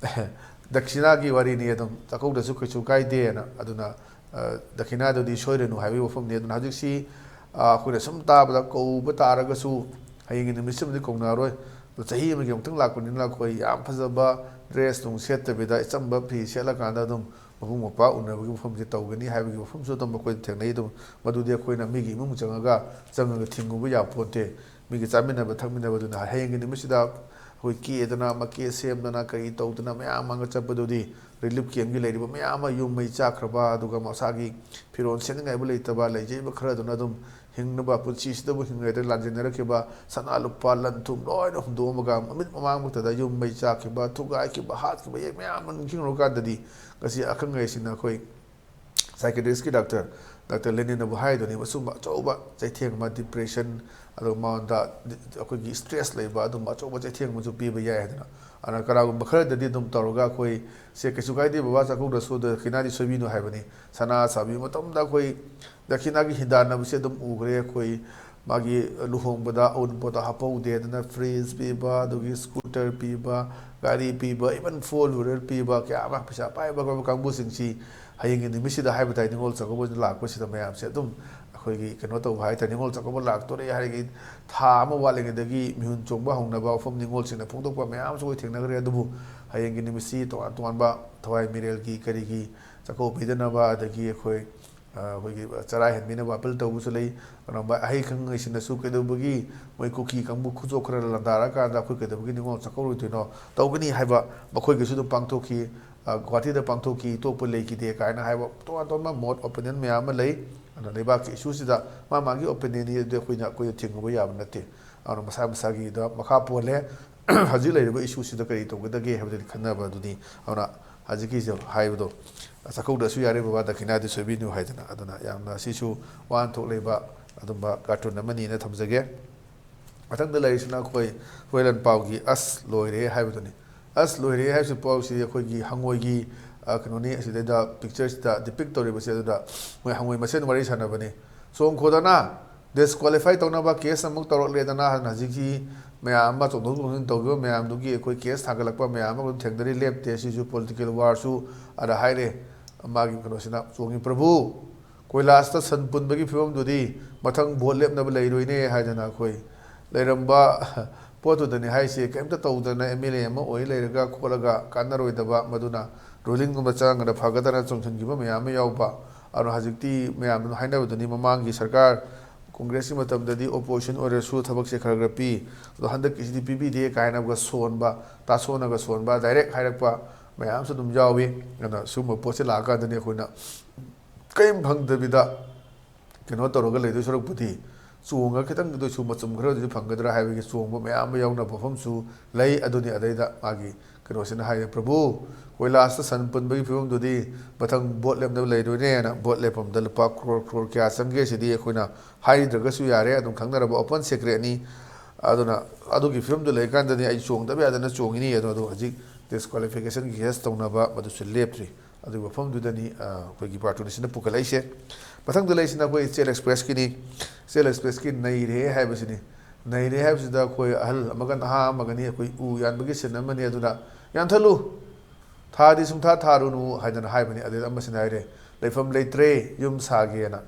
ꯗꯈꯤꯅꯥꯒꯤ ꯋꯥꯔꯤꯅꯤ ꯑꯗꯨꯝ, ꯆꯥꯛꯀꯧꯗ꯭ꯔꯁꯨ ꯀꯩꯁꯨ ꯀꯥꯏꯗꯦꯅ꯫ ꯑꯗꯨꯅ, ꯑ, ꯗꯈꯤꯅꯥꯗꯨꯗꯤ ꯁꯣꯏꯔꯅꯨ ꯍꯥꯏꯕꯒꯤ ꯋꯥꯐꯝꯅꯤ꯫ ꯑꯗꯨꯅ ꯍꯧꯖꯤꯛꯁꯤ, ꯑ, ꯑꯩꯈꯣꯏꯅ ꯁꯨꯝ ꯇꯥꯕꯗ ꯀꯧꯕ ꯇꯥꯔꯒꯁꯨ ꯍꯌꯦꯡꯒꯤ ꯅꯨꯃꯤꯠꯁꯤꯃꯗꯤ ꯀꯧꯅꯔꯣꯏ꯫ ꯑꯗꯣ ꯆꯍꯤ ꯑꯃꯒꯤ ꯑꯃꯨꯛꯇꯪ ꯂꯥꯛꯄꯅꯤꯅ ꯑꯩꯈꯣꯏ ꯌꯥꯝ ꯐꯖꯕ ꯗ꯭ꯔꯦꯁ ꯅꯨꯡ ꯁꯦꯠꯇꯕꯤꯗ ꯑꯆꯝꯕ ꯐꯤ ꯁꯦꯠꯂꯀꯥꯟꯗ ꯑꯗꯨꯝ ꯃꯕꯨꯡ ꯃꯧꯄ꯭ꯋꯥ ꯎꯅꯕꯒꯤ ꯋꯥꯐꯝꯁꯦ ꯇꯧꯒꯅꯤ ꯍꯥꯏꯕꯒꯤ ꯋꯥꯐꯝꯁꯨ ꯑꯗꯨꯝ ꯑꯩꯈꯣꯏꯗ ꯊꯦꯡꯅꯩ꯫ ꯑꯗꯨꯝ ꯃꯗꯨꯗꯤ ꯑꯩꯈꯣꯏꯅ ꯃꯤꯒꯤ ꯏꯃꯨꯡ ꯆꯪꯉꯒ, ꯆꯪꯉꯒ ꯊꯤꯡꯉꯨꯕ ꯌꯥꯄꯣꯟꯇꯦ꯫ ꯃꯤꯒꯤ ꯆꯥꯃꯤꯟꯅꯕ ꯊꯛꯃꯤꯟꯅꯕꯗꯨꯅ ꯍꯌꯦꯡꯒꯤ ꯅꯨꯃꯤꯠꯁꯤꯗ ꯑꯩꯈꯣꯏ ꯀꯦꯗꯅ, ꯃꯀꯦ ꯁꯦꯝꯗꯅ, ꯀꯔꯤ ꯇꯧꯗꯅ ꯃꯌꯥꯝ ꯑꯃ ꯆꯠꯄꯗꯨꯗꯤ ꯔꯤꯂꯤꯐ ꯀꯦꯝꯒꯤ ꯂꯩꯔꯤꯕ ꯃꯌꯥꯝ ꯑꯃ ꯌꯨꯝ ꯃꯩ ꯆꯥꯛꯈ꯭ꯔꯕ, ꯑꯗꯨꯒ ꯃꯁꯥꯒꯤ ꯐꯤꯔꯣꯜ ꯁꯦꯠꯅꯤꯡꯉꯥꯏꯕꯨ ꯂꯩꯇꯕ, ꯂꯩꯖꯔꯤꯕ ꯈꯔꯗꯨꯅ ꯑꯗꯨꯝ ꯍꯤꯡꯅꯕ, ꯄꯨꯟꯁꯤꯁꯤꯗꯕꯨ ꯍꯤꯡꯉꯩꯗ ꯂꯥꯟꯖꯦꯟꯅꯔꯛꯈꯤꯕ ꯁꯅꯥ ꯂꯨꯄꯥ ꯂꯟ ꯊꯨꯝ ꯂꯣꯏꯅ ꯍꯨꯟꯗꯣꯛꯑꯝꯃꯒ ꯃꯃꯤꯠ ꯃꯃꯥꯡꯃꯛꯇꯗ ꯌꯨꯝ ꯃꯩ ꯆꯥꯛꯈꯤꯕ, ꯊꯨꯒꯥꯏꯈꯤꯕ, ꯍꯥꯠꯈꯤꯕ, ꯍꯦꯛ ꯃꯌꯥꯝ ꯑꯃ ꯅꯤꯡꯁꯤꯡꯂꯨꯔꯀꯥꯟꯗꯗꯤ ꯉꯁꯤ ꯑꯈꯪ ꯑꯍꯩꯁꯤꯡꯅ ꯑꯩꯈꯣꯏ ꯁꯥꯏꯀꯦꯇ꯭ꯔꯤꯁꯀꯤ ꯗꯥꯛꯇꯔ, ꯗꯥꯛꯇꯔ ꯂꯦꯅꯤꯟꯅꯕꯨ ꯍꯥꯏꯗꯨꯅꯤ, ꯃꯁꯤꯒꯨꯝꯕ ꯑꯆꯧꯕ ꯆꯩꯊꯦꯡ ꯑꯃ, ꯗꯤꯄ꯭ꯔꯦꯁꯟ, ꯑꯗꯨꯒ ꯃꯉꯣꯟꯗ ꯑꯩꯈꯣꯏꯒꯤ ꯁ꯭ꯇ꯭ꯔꯦꯁ ꯂꯩꯕ, ꯑꯗꯨꯝꯕ ꯑꯆꯧꯕ ꯆꯩꯊꯦꯡ ꯑꯃꯁꯨ ꯄꯤꯕ ꯌꯥꯏ ꯍꯥꯏꯗꯅ꯫ ꯑꯗꯨꯅ ꯀꯅꯥꯒꯨꯝꯕ ꯈꯔꯗꯗꯤ ꯑꯗꯨꯝ ꯇꯧꯔꯒ ꯑꯩꯈꯣꯏ ꯁꯦ ꯀꯩꯁꯨ ꯀꯥꯏꯗꯦ ꯕꯕꯥ, ꯆꯥꯛꯀꯧꯗ꯭ꯔꯁꯨ ꯗꯈꯤꯅꯥꯗꯤ ꯁꯣꯏꯕꯤꯅꯨ ꯍꯥꯏꯕꯅꯤ꯫ ꯁꯅꯥ ꯁꯥꯕꯤ ꯃꯇꯝꯗ ꯑꯩꯈꯣꯏ ꯗꯈꯤꯅꯥꯒꯤ ꯍꯤꯡꯗꯥꯟꯅꯕꯁꯦ ꯑꯗꯨꯝ ꯎꯈ꯭ꯔꯦ꯫ ꯑꯩꯈꯣꯏ ꯃꯥꯒꯤ ꯂꯨꯍꯣꯡꯕꯗ ꯑꯎꯟꯄꯣꯠꯇ ꯍꯥꯞꯍꯧꯗꯦꯗꯅ ꯐ꯭ꯔꯤꯖ ꯄꯤꯕ, ꯑꯗꯨꯒꯤ ꯁ꯭ꯀꯨꯇꯔ ꯄꯤꯕ, ꯒꯥꯔꯤ ꯄꯤꯕ, ꯏꯚꯟ ꯐꯣꯔ ꯋꯤꯂꯔ ꯄꯤꯕ, ꯀꯌꯥ ꯑꯃ ꯄꯩꯁꯥ ꯄꯥꯏꯕ ꯄꯥꯏꯕ ꯀꯥꯡꯕꯨꯁꯤꯡꯁꯤ ꯍꯌꯦꯡꯒꯤ ꯅꯨꯃꯤꯠꯁꯤꯗ ꯍꯥꯏꯕ ꯇꯥꯏ, ꯅꯤꯉꯣꯜ ꯆꯥꯛꯀꯧꯕ ꯂꯥꯛꯄꯁꯤꯗ ꯃꯌꯥꯝꯁꯦ ꯑꯗꯨꯝ ꯑꯩꯈꯣꯏꯒꯤ ꯀꯩꯅꯣ ꯇꯧꯕ ꯍꯥꯏ ꯇꯥꯔꯦ, ꯅꯤꯉꯣꯜ ꯆꯥꯛꯀꯧꯕ ꯂꯥꯛꯇꯣꯔꯦ ꯍꯥꯏꯔꯒꯤ ꯊꯥ ꯑꯃ ꯋꯥꯠꯂꯤꯉꯩꯗꯒꯤ ꯃꯤꯍꯨꯟ ꯆꯣꯡꯕ ꯍꯧꯅꯕ ꯋꯥꯐꯝ ꯅꯤꯉꯣꯜꯁꯤꯡꯅ ꯐꯣꯡꯗꯣꯛꯄ ꯃꯌꯥꯝ ꯑꯃꯁꯨ ꯑꯩꯈꯣꯏ ꯊꯦꯡꯅꯈ꯭ꯔꯦ꯫ ꯑꯗꯨꯕꯨ ꯍꯌꯦꯡꯒꯤ ꯅꯨꯃꯤꯠꯁꯤ ꯇꯣꯉꯥꯟ ꯇꯣꯉꯥꯟꯕ ꯊꯋꯥꯏ ꯃꯤꯔꯦꯜꯒꯤ ꯀꯔꯤꯒꯤ ꯆꯥꯛꯀꯧꯕ ꯄꯤꯗꯅꯕ, ꯑꯗꯒꯤ ꯑꯩꯈꯣꯏ, ꯑ, ꯑꯩꯈꯣꯏꯒꯤ ꯆꯔꯥ ꯍꯦꯟꯕꯤꯅꯕ ꯑꯥꯄꯤꯜ ꯇꯧꯕꯁꯨ ꯂꯩ꯫ ꯀꯅꯥꯒꯨꯝꯕ ꯑꯍꯩ ꯈꯪꯉꯩꯁꯤꯡꯅꯁꯨ ꯀꯩꯗꯧꯕꯒꯤ ꯃꯣꯏ ꯀꯨꯀꯤ ꯀꯥꯡꯕꯨ ꯈꯨꯆꯣꯛ ꯈꯔ ꯂꯥꯟꯗꯥꯔꯀꯥꯟꯗ ꯑꯩꯈꯣꯏ ꯀꯩꯗꯧꯕꯒꯤ ꯅꯤꯉꯣꯜ ꯆꯥꯛꯀꯧꯔꯣꯏꯗꯣꯏꯅꯣ? ꯇꯧꯒꯅꯤ ꯍꯥꯏꯕ ꯃꯈꯣꯏꯒꯤꯁꯨ ꯑꯗꯨꯝ ꯄꯥꯡꯊꯣꯛꯈꯤ꯫ ꯑ, ꯒꯨꯍꯥꯇꯤꯗ ꯄꯥꯡꯊꯣꯛꯈꯤ, ꯑꯇꯣꯞꯄ ꯂꯩꯈꯤꯗꯦ ꯀꯥꯏꯅ ꯍꯥꯏꯕ ꯇꯣꯉꯥꯟ ꯇꯣꯉꯥꯟꯕ ꯃꯣꯠ ꯑꯣꯄꯤꯅꯤꯌꯟ ꯃꯌꯥꯝ ꯑꯃ ꯂꯩ꯫ ꯑꯗꯨꯅ ꯂꯩꯕꯥꯛꯀꯤ ꯏꯁꯨꯁꯤꯗ ꯃꯥ ꯃꯥꯒꯤ ꯑꯣꯄꯤꯅꯤꯌꯟꯅꯤ, ꯑꯗꯨ ꯑꯩꯈꯣꯏꯅ, ꯑꯩꯈꯣꯏꯅ ꯊꯤꯡꯉꯨꯕ ꯌꯥꯕ ꯅꯠꯇꯦ꯫ ꯑꯗꯨꯅ ꯃꯁꯥ ꯃꯁꯥꯒꯤꯗ ꯃꯈꯥ ꯄꯣꯜꯂꯦ꯫ ꯍꯧꯖꯤꯛ ꯂꯩꯔꯤꯕ ꯏꯁꯨꯁꯤꯗ ꯀꯔꯤ ꯇꯧꯒꯗꯒꯦ ꯍꯥꯏꯕꯗꯨꯗꯤ ꯈꯟꯅꯕ ꯑꯗꯨꯅꯤ꯫ ꯑꯗꯨꯅ ꯍꯧꯖꯤꯛꯀꯤꯁꯦ ꯍꯥꯏꯕꯗꯣ, "ꯆꯥꯛꯀꯧꯗ꯭ꯔꯁꯨ ꯌꯥꯔꯦ ꯕꯕꯥ, ꯗꯈꯤꯅꯥꯗꯤ ꯁꯣꯏꯕꯤꯅꯨ" ꯍꯥꯏꯗꯅ꯫ ꯑꯗꯨꯅ ꯌꯥꯝꯅ ꯁꯤꯁꯨ ꯋꯥꯍꯟꯊꯣꯛ ꯂꯩꯕ ꯑꯗꯨꯝꯕ ꯀꯥꯔꯇꯨꯟ ꯑꯃꯅꯤꯅ ꯊꯝꯖꯒꯦ꯫ ꯃꯊꯪꯗ ꯂꯩꯔꯤꯁꯤꯅ ꯑꯩꯈꯣꯏ ꯍꯨꯔꯦꯟ ꯄꯥꯎꯒꯤ "ꯑꯁ ꯂꯣꯏꯔꯦ" ꯍꯥꯏꯕꯗꯨꯅꯤ꯫ "ꯑꯁ ꯂꯣꯏꯔꯦ" ꯍꯥꯏꯕꯁꯤ ꯄꯥꯎꯁꯤ ꯑꯩꯈꯣꯏꯒꯤ ꯍꯉꯣꯏꯒꯤ, ꯑ, ꯀꯩꯅꯣꯅꯤ, ꯑꯁꯤꯗꯩꯗ ꯄꯤꯛꯆꯔꯁꯤꯗ ꯗꯤꯄꯤꯛ ꯇꯧꯔꯤꯕꯁꯦ꯫ ꯑꯗꯨꯗ ꯃꯣꯏ ꯍꯉꯣꯏ ꯃꯁꯦꯟ ꯋꯥꯔꯤ ꯁꯥꯟꯅꯕꯅꯤ꯫ "ꯆꯣꯡꯈꯣꯗꯅ, ꯗꯤꯁꯀ꯭ꯋꯥꯂꯤꯐꯥꯏ ꯇꯧꯅꯕ ꯀꯦꯁ ꯑꯃꯨꯛ ꯇꯧꯔꯛꯂꯦꯗꯅ" ꯍꯥꯏꯅ ꯍꯧꯖꯤꯛꯀꯤ ꯃꯌꯥꯝ ꯑꯃ ꯆꯣꯡꯊꯣꯛ ꯆꯣꯡꯁꯤꯟ ꯇꯧꯈꯤꯕ ꯃꯌꯥꯝꯗꯨꯒꯤ ꯑꯩꯈꯣꯏ ꯀꯦꯁ ꯊꯥꯡꯒꯠꯂꯛꯄ ꯃꯌꯥꯝ ꯑꯃ ꯑꯗꯨꯝ ꯊꯦꯡꯅꯔꯤ꯫ ꯂꯦꯞꯇꯦ꯫ ꯁꯤꯁꯨ ꯄꯣꯂꯤꯇꯤꯀꯦꯜ ꯋꯥꯔꯁꯨ꯫ ꯑꯗ ꯍꯥꯏꯔꯦ ꯃꯥꯒꯤ ꯀꯩꯅꯣꯁꯤꯅ, "ꯆꯣꯡꯉꯤ ꯄ꯭ꯔꯚꯨ, ꯀꯣꯏꯂꯥꯁꯇ ꯁꯟ ꯄꯨꯟꯕꯒꯤ ꯐꯤꯕꯝꯗꯨꯗꯤ ꯃꯊꯪ ꯚꯣꯠ ꯂꯦꯞꯅꯕ ꯂꯩꯔꯣꯏꯅꯦ" ꯍꯥꯏꯗꯅ ꯑꯩꯈꯣꯏ ꯂꯩꯔꯝꯕ ꯄꯣꯠꯇꯨꯗꯅꯤ ꯍꯥꯏꯁꯦ꯫ ꯀꯔꯤꯝꯇ ꯇꯧꯗꯅ ꯑꯦꯝ ꯑꯦꯜ ꯑꯦ ꯑꯃ ꯑꯣꯏ ꯂꯩꯔꯒ ꯈꯣꯠꯂꯒ ꯀꯥꯟꯅꯔꯣꯏꯗꯕ, ꯃꯗꯨꯅ ꯔꯨꯂꯤꯡꯒꯨꯝꯕ ꯆꯪꯉꯒꯅ ꯐꯒꯗ꯭ꯔꯅ ꯆꯣꯡꯁꯤꯟꯈꯤꯕ ꯃꯌꯥꯝ ꯑꯃ ꯌꯥꯎꯕ꯫ ꯑꯗꯨꯅ ꯍꯧꯖꯤꯛꯇꯤ ꯃꯌꯥꯝꯗꯨꯅ ꯍꯥꯏꯅꯕꯗꯨꯅꯤ, ꯃꯃꯥꯡꯒꯤ ꯁꯔꯀꯥꯔ, ꯀꯣꯡꯒ꯭ꯔꯦꯁꯀꯤ ꯃꯇꯝꯗꯗꯤ ꯑꯣꯄꯣꯖꯤꯁꯟ ꯑꯣꯏꯔꯁꯨ ꯊꯕꯛꯁꯦ ꯈꯔ ꯈꯔ ꯄꯤ, ꯑꯗꯣ ꯍꯟꯗꯛꯀꯤꯁꯤꯗꯤ ꯄꯤꯕꯤꯗꯦ ꯀꯥꯏꯅꯒ ꯁꯣꯟꯕ, ꯇꯥꯁꯣꯟꯅꯒ ꯁꯣꯟꯕ, ꯗꯥꯏꯔꯦꯛ ꯍꯥꯏꯔꯛꯄ ꯃꯌꯥꯝꯁꯨ ꯑꯗꯨꯝ ꯌꯥꯎꯏ꯫ ꯑꯗꯨꯅ ꯁꯤꯒꯨꯝꯕ ꯄꯣꯠꯁꯦ ꯂꯥꯛꯑꯀꯥꯟꯗꯅꯤ ꯑꯩꯈꯣꯏꯅ ꯀꯔꯤꯝ ꯐꯪꯗꯕꯤꯗ ꯀꯩꯅꯣ ꯇꯧꯔꯒ ꯂꯩꯗꯣꯏ ꯁꯔꯨꯛꯄꯨꯗꯤ ꯆꯣꯡꯉꯒ ꯈꯤꯇꯪꯗ ꯑꯣꯏꯁꯨ ꯃꯆꯨꯝ ꯈꯔ ꯑꯣꯏꯁꯨ ꯐꯪꯒꯗ꯭ꯔꯥ ꯍꯥꯏꯕꯒꯤ ꯆꯣꯡꯕ ꯃꯌꯥꯝ ꯑꯃ ꯌꯥꯎꯅꯕ ꯃꯐꯝꯁꯨ ꯂꯩ꯫ ꯑꯗꯨꯅꯤ ꯑꯗꯩꯗ ꯃꯥꯒꯤ ꯀꯩꯅꯣꯁꯤꯅ ꯍꯥꯏꯔꯦ, "ꯄ꯭ꯔꯚꯨ, ꯀꯣꯏꯂꯥꯁꯇ ꯁꯟ ꯄꯨꯟꯕꯒꯤ ꯐꯤꯕꯝꯗꯨꯗꯤ ꯃꯊꯪ ꯚꯣꯠ ꯂꯦꯞꯅꯕ ꯂꯩꯔꯣꯏꯅꯦꯅ ꯚꯣꯠ ꯂꯦꯞꯐꯝꯗ ꯂꯨꯄꯥ ꯀ꯭ꯔꯣꯔ ꯀ꯭ꯔꯣꯔ ꯀꯌꯥ ꯆꯪꯒꯦ ꯁꯤꯗꯤ ꯑꯩꯈꯣꯏꯅ ꯍꯥꯏꯗ꯭ꯔꯒꯁꯨ ꯌꯥꯔꯦ, ꯑꯗꯨꯝ ꯈꯪꯅꯔꯕ ꯑꯣꯄꯟ ꯁꯦꯀ꯭ꯔꯦꯠꯅꯤ꯫ ꯑꯗꯨꯅ ꯑꯗꯨꯒꯤ ꯐꯤꯕꯝꯗꯨ ꯂꯩꯔꯀꯥꯟꯗꯅꯤ ꯑꯩ ꯆꯣꯡꯗꯕ ꯌꯥꯗꯅ ꯆꯣꯡꯉꯤꯅꯤ꯫ ꯑꯗꯣ ꯑꯗꯣ ꯍꯧꯖꯤꯛ ꯗꯤꯁꯀ꯭ꯋꯥꯂꯤꯐꯤꯀꯦꯁꯟꯒꯤ ꯀꯦꯁ ꯇꯧꯅꯕ ꯃꯗꯨꯁꯨ ꯂꯦꯞꯇ꯭ꯔꯤ꯫ ꯑꯗꯨꯒꯤ ꯋꯥꯐꯝꯗꯨꯗꯅꯤ, ꯑ, ꯑꯩꯈꯣꯏꯒꯤ ꯄꯥꯔꯇꯨꯅꯤꯁꯤꯅ ꯄꯨꯈꯠꯂꯛꯏꯁꯦ꯫ ꯃꯊꯪꯗ ꯂꯩꯁꯤꯅ ꯑꯩꯈꯣꯏ ꯏꯆꯦꯜ ꯑꯦꯛꯁꯄ꯭ꯔꯦꯁꯀꯤꯅꯤ꯫ ꯏꯆꯦꯜ ꯑꯦꯛꯁꯄ꯭ꯔꯦꯁꯀꯤ "ꯅꯩꯔꯦ" ꯍꯥꯏꯕꯁꯤꯅꯤ꯫ "ꯅꯩꯔꯦ" ꯍꯥꯏꯕꯁꯤꯗ ꯑꯩꯈꯣꯏ ꯑꯍꯜ ꯑꯃꯒ ꯅꯍꯥ ꯑꯃꯒꯅꯤ, ꯑꯩꯈꯣꯏ ꯎ ꯌꯥꯟꯕꯒꯤ ꯁꯤꯟ ꯑꯃꯅꯤ꯫ ꯑꯗꯨꯅ "ꯌꯥꯟꯊꯠꯂꯨ, ꯊꯥꯗꯤ ꯁꯨꯡꯊꯥ ꯊꯥꯔꯨꯅꯨ" ꯍꯥꯏꯗꯅ ꯍꯥꯏꯕꯅꯤ꯫ ꯑꯗꯩꯗ ꯑꯃꯁꯤꯅ ꯍꯥꯏꯔꯦ, "ꯂꯩꯐꯝ ꯂꯩꯇ꯭ꯔꯦ, ꯌꯨꯝ ꯁꯥꯒꯦꯅ"꯫